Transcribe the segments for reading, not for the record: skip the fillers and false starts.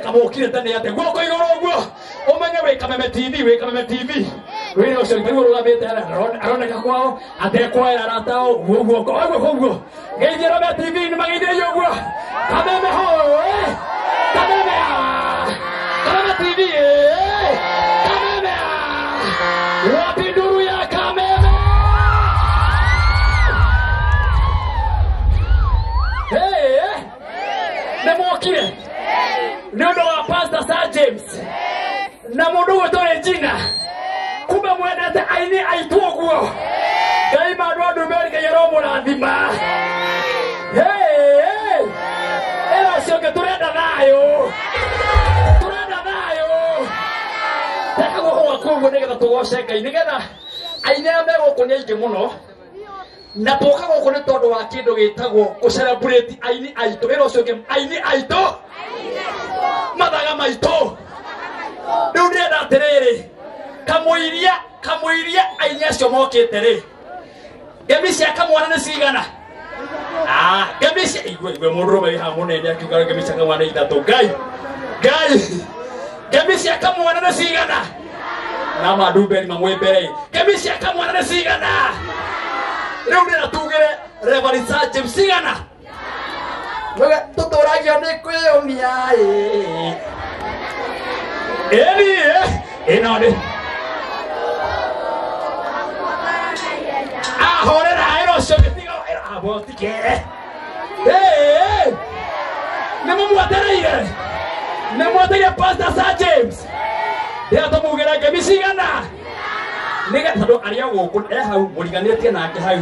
Kamũkire tene atĩa guoko igũrũ ũguo ũmenye wĩ Kameme TV wĩ Kameme TV wĩra ũcio nĩguo ũrũgamĩte aroneka kwao atekwoera arata ao ũguo guoko ũguo ũguo geithie Kameme TV nĩ mageithĩrĩirio ũguo Kameme ho Kameme Kameme TV Kameme wapi nduru ya Kameme. Nĩ mwokire nĩ ũndũ wa Pastor Sir James na mũndũ gwĩtwo Regina kumbe mwendete aini aitũ ũguo Ngai mandũ andũ Ngai aromũrathima. Ĩra ũcio ũngĩ tũrenda thayũ tũrenda thayũ teka guoko gwaku ũguo nĩgetha tũgoce Ngai nĩgetha aini arĩa me gũkũ nĩ aingĩ mũno na tũka gũkũ nĩ tondũ wa kĩndũ gĩtagwo gũ-celebrate aini aitũ ĩra ũcio ũngĩ aini aitũ mathaga maitũ rĩu ndĩrenda atĩrĩrĩ kamũiria kamũiria aini acio mokĩte rĩ ngemi cia kamwana nĩ cigana ngemi cia igwe igwe mũndũrũme wĩ haha mũnene akiuga ngemi cia kamwana nĩ ithatũ Ngai Ngai ngemi cia kamwana nĩ cigana na mandumberi mamwe mbere ngemi cia kamwana nĩ cigana rĩu ndĩrenda tugĩre Reverend Sir James cigana tũtũragio nĩ kwĩyũmia ĩni ĩno nĩ ahorera ĩra ũcio gĩtiga abotike nĩ mũmwetereire nĩ mwetereire Pastor Sir James ndĩrenda tũmugĩre ngemi cigana nĩgetha tondũ arĩ o gũkũ e hau mũriganĩtie nake hau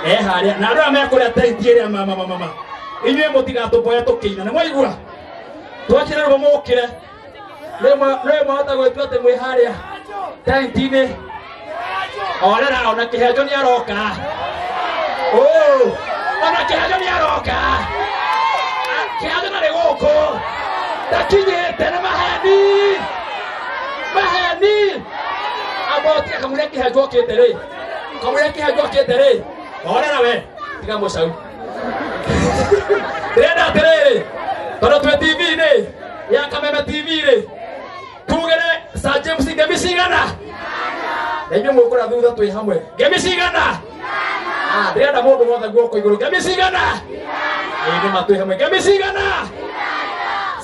e harĩa na andũ aya mekũrĩa tenti ĩrĩa mama mama inyuĩ mũtigatũboe tũkĩina nĩ mwaigua twakire rũgo mũkĩre rĩu mwahota gwĩtua atĩ mwĩ harĩa tenti-inĩ orera ona kĩhenjo nĩ aroka ona kĩhenjo nĩ aroka kĩhenjo narĩ gũkũ ndakinyĩte nĩ maheni maheni abotiga kamũira kĩhenjo okĩte rĩ kamũira kĩhenjo okĩte rĩ orera we tiga mũcau ndĩrenda atĩrĩrĩ tondũ twĩ TV-inĩ ya Kameme TV rĩ tugĩre Sir James ngemi cigana na inyuĩ mũkũrĩa thutha twĩ hamwe ngemi cigana ndĩrenda mũndũ wothe guoko igũrũ ngemi cigana ĩĩ nĩma twĩ hamwe ngemi cigana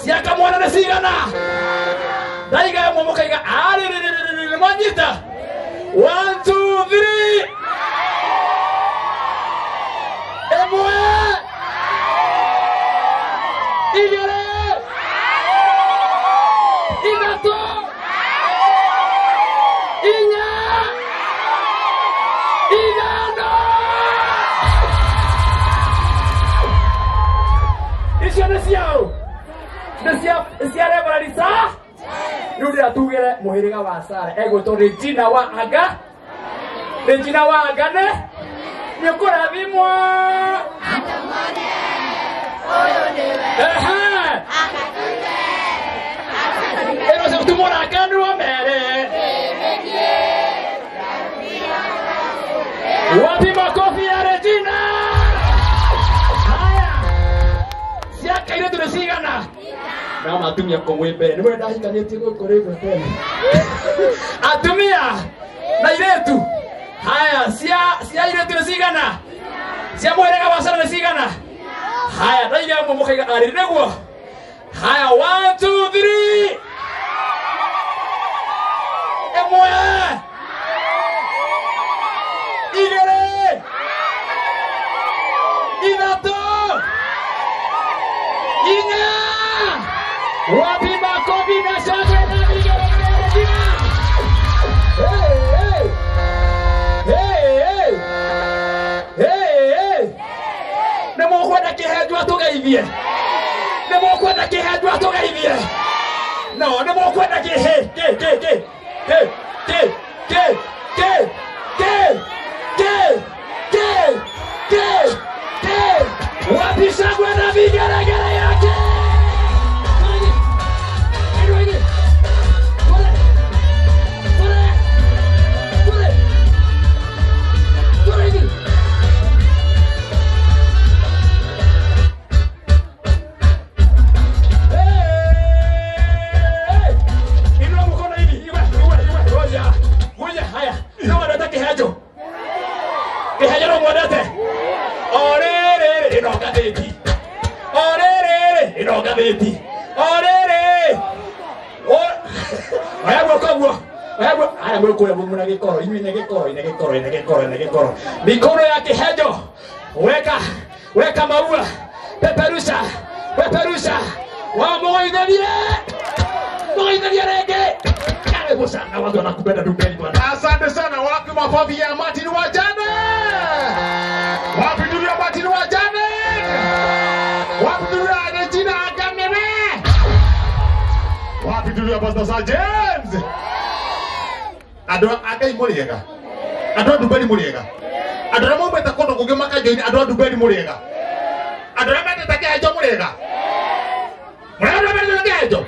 cia kamwana nĩ cigana ndaiga ĩmwe mũkaiga arĩrĩrĩrĩrĩ mwanyita 1 2 3 ĩmwe igĩrĩ ithatũ inya ithano icio nĩ ciaũ nĩ cia Reverend Sir rĩu ndĩrenda tugĩre mũhĩrĩga wa Sara egwĩtwo Regina wa Anga Regina wa Angane nĩ ũkũrathimwo ĩno cio tumũrakanwo mere wapi makofi ya Regina. Haya cia kairĩtu nĩ cigana na matumia kũmwĩ mbere nĩ mwenda ndahikanĩtie gũkũ rĩu tene atumia na irĩtu haya cia irĩtu nĩ cigana cia mũhĩrĩga wa Sara nĩ cigana haya ndaiga ĩmwe mũkaiga arĩ nĩguo haya 1 2 3 ĩmwe igĩrĩ ithatũ inya wapi makofi na shangwe na vigelegele Regina. Hey, hey, hey, hey. Nĩ mũkwenda kĩhenjo atũgeithie nĩ mũkwenda kĩhenjo atũgeithie no nĩ mũkwenda kĩhĩ kĩ kĩ kĩ kĩ kĩ kĩ kĩ kĩ kĩ kĩ kĩ kĩ wapi shangwe na vigelegele yake. Hey! Nĩtũmwendete? O rĩrĩ ĩno ngathĩti, o rĩrĩ ĩno ngathĩti, o rĩrĩ. Oya guoko guo, oya guo. Aya mwĩ kũrĩa mũna gĩkoro, inyuĩ nĩ gĩkoro, nĩ gĩkoro, nĩ gĩkoro, nĩ gĩkoro. Mikono ya kĩhenjo, weka weka maua, peperusha, peperusha. Wamũgeithĩrie, mũgeithĩrie rĩngĩ. Karibu sana watu wanakupenda Ndumberi bwana. Asante sana. Wapi makofi ya Martin Wajane? Wapi dunia Martin Wajane? Wapi dunia Regina Agamere? Wapi dunia Pastor Sir James? Andũ a Ngai mũrĩega, andũ a Ndumberi mũrĩega, andũ arĩa maumĩte kũndũ kũngĩ makajoini, andũ a Ndumberi mũrĩega, andũ arĩa mendete kĩhenjo mũrĩega, mũrĩega andũ arĩa mendete kĩhenjo.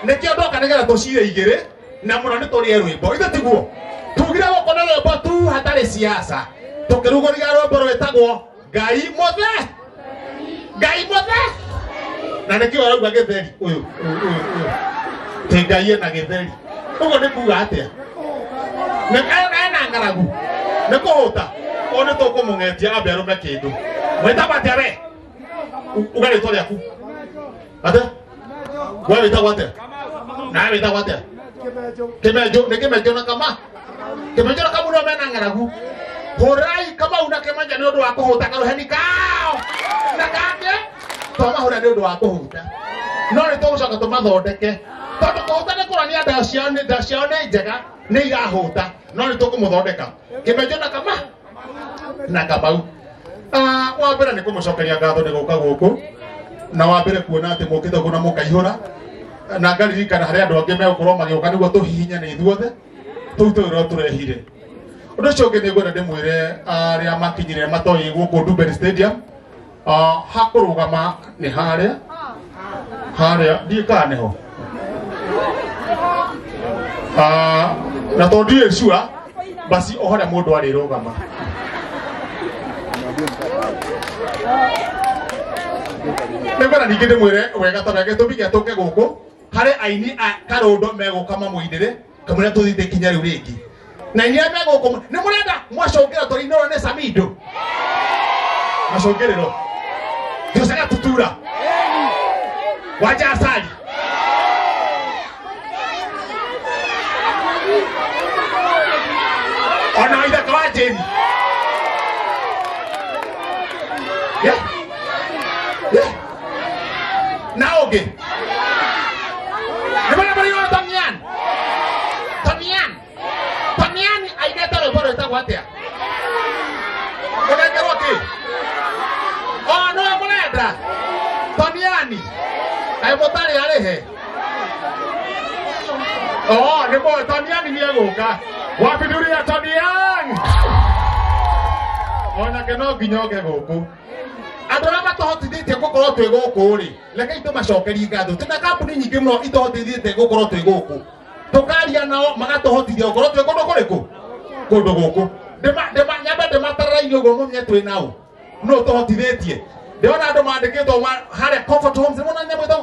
Nĩkĩo ndoka nĩgetha tũcire igĩrĩ na mũno nĩ tũrĩe rwĩmbo, ithe tiguo tugire gũkũ nĩ rwĩmbo tu hatarĩ siasa, tũkĩrugũria rwĩmbo rwĩtagwo Ngai Mũthe, Ngai Mũthe. Na nĩkĩo arauga gĩtheri ũyũ ũyũ ũyũ ũyũ ti Ngai ena gĩtheri, ũguo nĩ kuga atĩa? Nĩ ena ng'aragu, nĩ kũhũta. Ũũ nĩ tũkũmũng'etia ambe arũme kĩndũ. Wĩtagwo atĩa we? Uga rĩtwa rĩaku. Atĩa? We wĩtagwo atĩa? Nawe wĩtagwo atĩa? Kĩmenjo. Nĩ Kĩmenjo na Kama. Kĩmenjo na Kamau nĩo mena ng'aragu. Hũrai Kamau na Kĩmenjo nĩ ũndũ wa kũhũta karũheni kao na kangĩ twamahũra nĩ ũndũ wa kũhũta, no nĩ tũgũcoka tũmathondeke tondũ kũhũta nĩ kũrania nda ciao nĩ nda ciao nĩ njega nĩ irahũta, no nĩ tũkũmũthondeka Kĩmenjo na Kama na Kamau. Wa mbere nĩ kũmũcokeria ngatho nĩ gũka gũkũ, na wa mbere kuona atĩ mũkĩte gũkũ na mũkaihũra, na ngaririkana harĩ andũ angĩ megũkorwo magĩũka nĩguo tũhihinyane ithuothe tũu tũrĩa tũrehire. Ũndũ ũcio ũngĩ nĩ ngwenda ndĩmwĩre arĩa makinyire matoĩ gũkũ Ndumberi Stadium, hakũrũgama nĩ harĩa harĩa ndiĩ kana nĩho, na tondũ ndirĩ sure basi o harĩa mũndũ arĩrũgama. Nĩngwenda ningĩ ndĩmwĩre wega tondũ gĩtũmi gĩa tũke gũkũ harĩ aini a Karũndo megũka mamũinĩre kamũira tũthiĩte kinya rĩu rĩngĩ, na aini arĩa megũkũ nĩ mũrenda mwacũngĩra tũrĩinĩrwo nĩ Samido macũngĩrĩro Jose Gatutura Wanja Asali ona Waithaka wa Jane. Yeah. Yeah. Na ũngĩ nĩ marĩa marĩ Tonian. Tonian. Tonian ainete rwĩmbo rwĩtagwo atĩa? Ũnengerwo kĩ? O nĩwe mũrenda Toniani kaĩ mũtarĩ arĩhe? O nĩ mũĩ Toniani nĩ egũka. Wapi dunia Tonian? Onake no nginya oke gũkũ. Andũ arĩa matũhotithĩtie gũkorwo twĩ gũkũ rĩ, rekei tũmacokerie ngatho. Twĩna kambuni nyingĩ mũno itũhotithĩtie gũkorwo twĩ gũkũ, tũkaria nao magatũhotithia gũkorwo twĩ kũndũ kũrĩkũ? Kũndũ gũkũ. Nyambe ndĩmatarĩrie ũguo mũmenye twĩ nao, nũ tũhotithĩtie. Ndĩrona andũ mandĩkĩtwo harĩa Comfort Homes, nĩmona nyamũ ĩtagwo